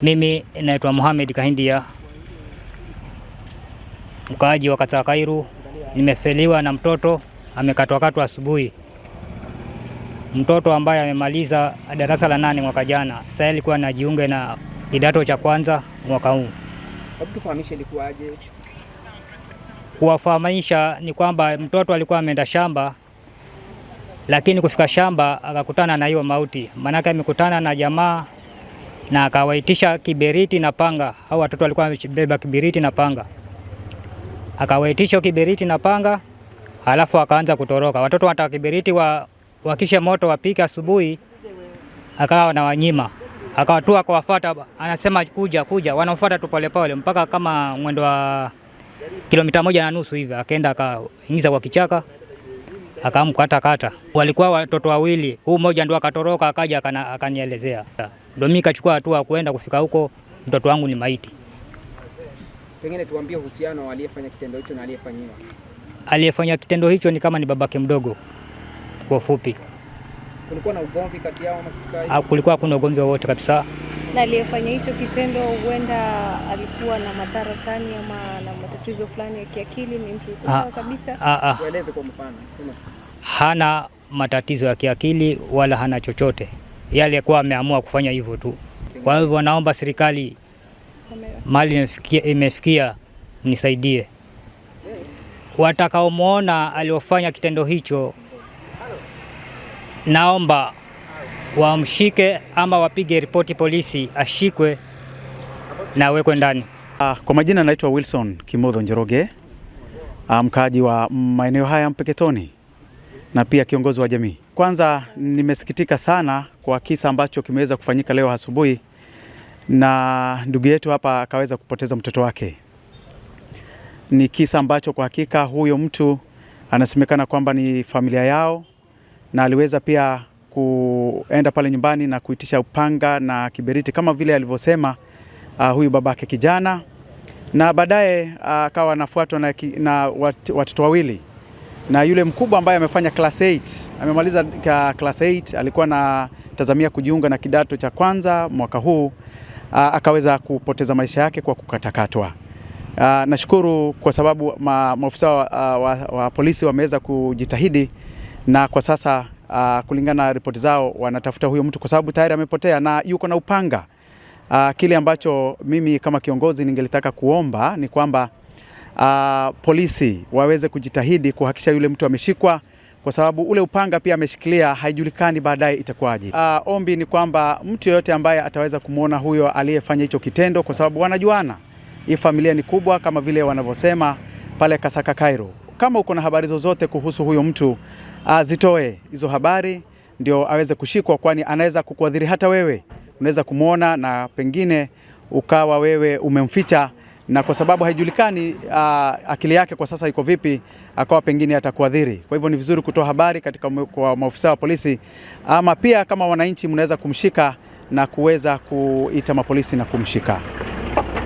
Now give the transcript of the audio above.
Mimi naitwa Mohamed Kahindia, mkaaji wa Katakairu. Nimefeliwa na mtoto amekatwakatwa asubuhi, mtoto ambaye amemaliza darasa la 8 mwaka jana, sasa alikuwa anajiunga na kidato cha kwanza mwaka huu. Hebu tufahamishe ilikuwaje? Kuwafahamisha ni kwamba mtoto alikuwa ameenda shamba, lakini kufika shamba akakutana na hiyo mauti, maanake amekutana na jamaa na akawaitisha kiberiti na panga. Hao watoto walikuwa wamebeba kiberiti na panga, akawaitisha kiberiti na panga, halafu akaanza kutoroka. Watoto wanataka kiberiti wakishe moto wapike asubuhi, akawa na wanyima, akawa tu akawafuata, anasema kuja kuja, wanamfuata tu polepole mpaka kama mwendo wa kilomita 1.5 hivi, akaenda akaingiza kwa kichaka akamkata kata. Walikuwa watoto wawili, huu mmoja ndo akatoroka akaja akanielezea. Ndio mimi nikachukua hatua kwenda kufika huko, mtoto wangu ni maiti. Pengine tuambie uhusiano aliyefanya kitendo hicho na aliyefanyiwa. Aliyefanya kitendo hicho ni kama ni babake mdogo kwa ufupi. Kulikuwa na ugomvi kati yao ama kitu kama hicho? Kulikuwa kuna ugomvi wowote kabisa. Na aliyefanya hicho kitendo huenda alikuwa na madhara fulani ama na matatizo fulani ya kiakili, ni mtu yuko sawa kabisa? Tueleze kwa mfano. Hana matatizo ya kiakili wala hana chochote, yeye alikuwa ameamua kufanya hivyo tu. Kwa hivyo naomba serikali mali imefikia nisaidie. Watakaomuona aliofanya kitendo hicho, naomba wamshike ama wapige ripoti polisi, ashikwe na awekwe ndani. Kwa majina naitwa Wilson Kimotho Njoroge, mkaaji wa maeneo haya Mpeketoni na pia kiongozi wa jamii. Kwanza nimesikitika sana kwa kisa ambacho kimeweza kufanyika leo asubuhi na ndugu yetu hapa akaweza kupoteza mtoto wake. Ni kisa ambacho kwa hakika huyo mtu anasemekana kwamba ni familia yao, na aliweza pia kuenda pale nyumbani na kuitisha upanga na kiberiti kama vile alivyosema huyu babake kijana, na baadaye akawa anafuatwa na watoto wawili, na yule mkubwa ambaye amefanya class 8, amemaliza class 8, alikuwa anatazamia kujiunga na kidato cha kwanza mwaka huu, akaweza kupoteza maisha yake kwa kukatakatwa. Nashukuru kwa sababu maafisa wa polisi wameweza kujitahidi, na kwa sasa kulingana na ripoti zao wanatafuta huyo mtu kwa sababu tayari amepotea na yuko na upanga. Kile ambacho mimi kama kiongozi ningelitaka kuomba ni kwamba polisi waweze kujitahidi kuhakikisha yule mtu ameshikwa, kwa sababu ule upanga pia ameshikilia, haijulikani baadaye itakuwaje. Ombi ni kwamba mtu yeyote ambaye ataweza kumuona huyo aliyefanya hicho kitendo, kwa sababu wanajuana, hii familia ni kubwa kama vile wanavyosema pale Kasaka Cairo. Kama uko na habari zozote kuhusu huyo mtu, zitoe hizo habari ndio aweze kushikwa, kwani anaweza kukuadhiri hata wewe. Unaweza kumuona na pengine ukawa wewe umemficha, na kwa sababu haijulikani akili yake kwa sasa iko vipi, akawa pengine atakuadhiri. Kwa hivyo ni vizuri kutoa habari katika kwa maofisa wa polisi, ama pia kama wananchi mnaweza kumshika na kuweza kuita mapolisi na kumshika.